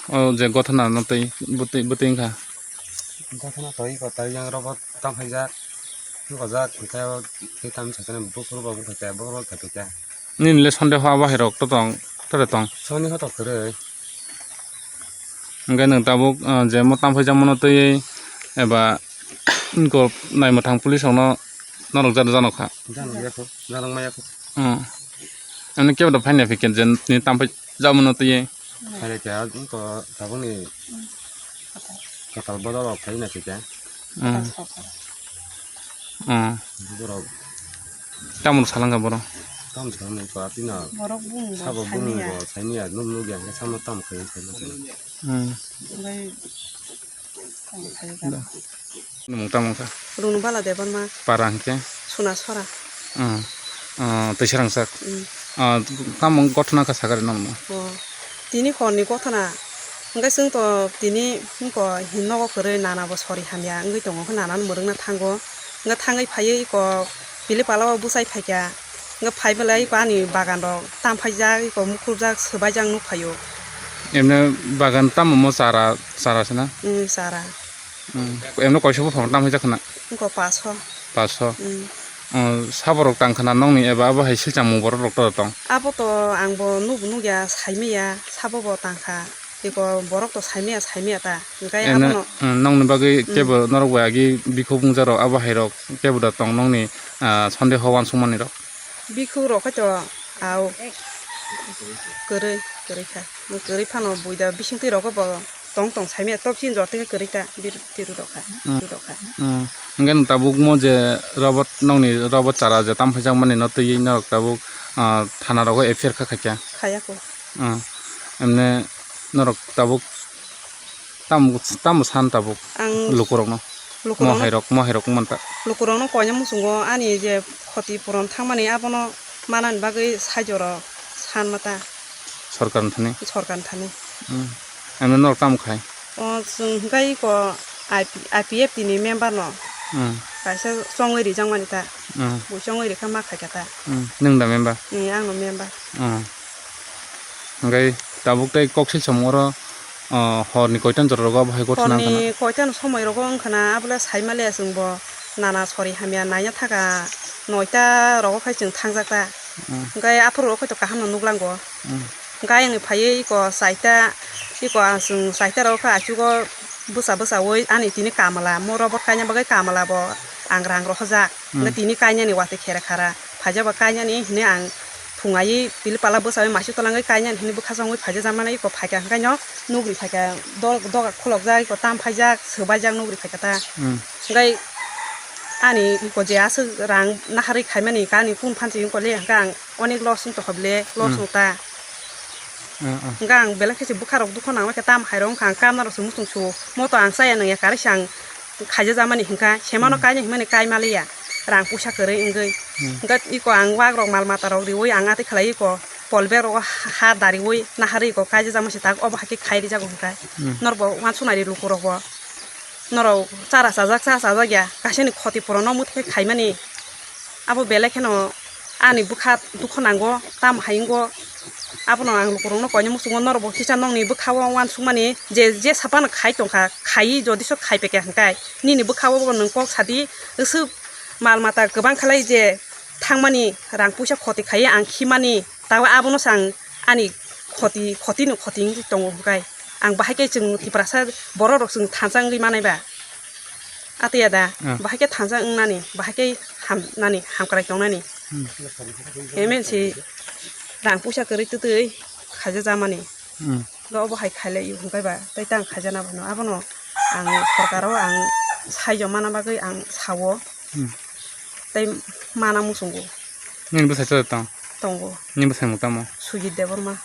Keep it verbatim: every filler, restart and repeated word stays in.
O je gothana no twi bwtwi, bwtwi wngkha. Gothana twi ko twi yang robo tang phaijak. Gojak hwnkhe o twi tam sakhe buphuru bo wngkha khe borok khe twi khe. Nini le sonde ho abo hai rok to tong, to tong. Soni ho to kwrwi. Hwnkhe nwng tabuk, ah, je mo tang phaijak mano twi eba ko nai mwthang police rok no norok jano jano kha. Jano yakho, jano ma yakho. Hmm. Ani kebo da phaina phikhe je ni tam phai Jabon no twi. Hai khe ang to tabukni kwtal bodol rok phai na khe. Hmm. Hmm. Borok. Tamo salanga borok. Tamo salanga ko atino. Borok bung bo sabo bung saimanya. Bo saimanya nuk nuk yang samo tam khe. Hmm. Bai. Tamo khe. Da. Nwng tamo wngkha? Runu Bala Debbarma. Para hwnkhe? Sunasora. Ah, ah, twi srangsak. Mm. Ah, tamo gothona kha sakari nokno? Oh, tini horni gothona. Hwnkhe chwng to tini hwnkhe hin nogo kwrwi nana bo sori hamya wngwi tongo, hwnkhe nana no mwrwkna thango. Hwnkhe thangwi phaiwi iko pili pala o bwsai phaikha. Hwnkhe phai belai iko ani bagan rok tam phaijak, iko mukhurjak, swbaijak nuk phaio. Emne bagan tamo mo chara, chara se na? Mm, chara. Hmm. Emno koiso buphang tam hai jakhna? Wngkha paso. Paso. Hmm. Hmm, saborok tang khna nokni eba abo hai silchang mung borok rok to tong? Abo to ang bo nubo nugya saimaya sabo bo tang kha. Eko borok to saimaya saimaya ta. Hwnkhe emno, abono hmm, nokni bagwi hmm, kebo norok bai agi bikhuk bungjarok abo hai rok kebo da tong nokni, ah, sonde ho uansukmani rok? Bikhuk rok khe to au kwrwi kwrwi kha. Kwrwi phano buida bisingtwi rok bo tong tong saimaya tok chini jor twi kwrwi ta biru tiru rok kha. Hmm. Tiru rok kha. Hmm. Hwnkhe nwng tabuk mo je robot nokni robot chara je tam phaijak mani no twiwi norok tabuk, ah, thana rogo F I R kha khaikha. Khayako. Hmm. Emne norok tabuk tamo tamo san tabuk ang lukurokno. Lukurokno, mohai rok mohai rok manta. Lukurokno koina muchungo ani je khoti puron thangmani abono manani bagwi saijo rok san mata. Sorkar ni thani? Sorkar ni thani. Hmm. Ano norok tamo khai? O chwng hwnkhe iko I P, I P F T ni member no. Hmm. Kaisa chongwi rijak mani ta. Hmm. Bo chongwi rikha ma khaikha ta. Hmm. Nwng da member? Ni ang no member. Hmm. Hwnkhe tabuk tei kok silsamo oro, o, horni koitan jora rogo abo hai gotna wngkha na? Horni koitan somoi rogo wngkha na, abole saimaliya chwngbo nana sori hamya naina thaka noita rogo khai chwng thangjak ta. Hmm. Hwnkhe aphuru rok khai to kaham no nuklango. Hmm. Hwnkhe ayang phaiwi iko saita, iko ang chwng saita rogo kha achugo bwsa bwsawi ani tini kamala, mo robot kaina bagwi kamala bo ang rang rohorjak. Hmm. Hwnkhe tini kainani watwi khere khara. Phaijak ba kainani hinwi ang thung aiwi pili pala bwsawi masi twlangwi kainani hinwi bwkha chongwi phaijak, jamani iko phaikha hwnkhe no nugri phaikha, dol-, doga khulokjak, iko tam phaijak, swbaijak nugri phaikha ta. Hmm. Hwnkhe ani iko je aswk rang naharwi khaimani kani kun phansi wngkha le hwnkhe ang onek loss wngtongkha bele, loss hmm, wngta. Ah, ah. Hwnkhe ang belai khe se bwkha rok dukha nangma khe tam hai rok wngkha, ang kamna rok se muchung su, moto ang chaya nangya, karwi se ang khaija jamani hwnkha, semano hmm, kainai hwnmani kai maliya, rang puisa kwrwi wngwi. Hmm. Hwnkhe iko ang wak rok mal mata rok riwi ang atwi khlai iko polbag rogo ha, ha dariwi naharwi iko kaija jama se tak obo hai khe khai rijago hwnkha. Hmm. Norbo uansuknai ri luku rokbo. Norok chara chajak, cha chajak ya, kaisani khoti puron no mwthai khaimani. Abo belai kheno ani bwkha dukho nango, tamo hai wngo. Abono ang lukurokno koina muchungo, norokbo kisa nokni bwkhao uansukmani je, je saphano khai tongkha, khaiwi jodiso khai pekya hwnkhe nini bwkhao bo nwng kok sadi, swk mal mata kwbang khalai je thangmani, rang puisa khoti khaiwi ang khimani, tabo abono se ang ani khoti, khotino khoti wngwi tongo hwnkhe. Ang bahai khe chwng Tiprasa borok rok chwng thansa wngwi manai ba. Atiya da, ah, bahai khe thansa wngnani, bahai khe ham nani, hamkrai tongnani. Hmm. Hemen si rang puisa kwrwi twtwi khaija jamani. Hmm. Ga obo hai khailai hwnkhe ba, tei tang khaijana bono. Abono ang sorkaro ang saijo mana bagwi ang sao. Hmm. Tei mana muchungo. Nini bwsai chwla tong? Tongo. Nini bwsai mung tamo? Sujit Debbarma.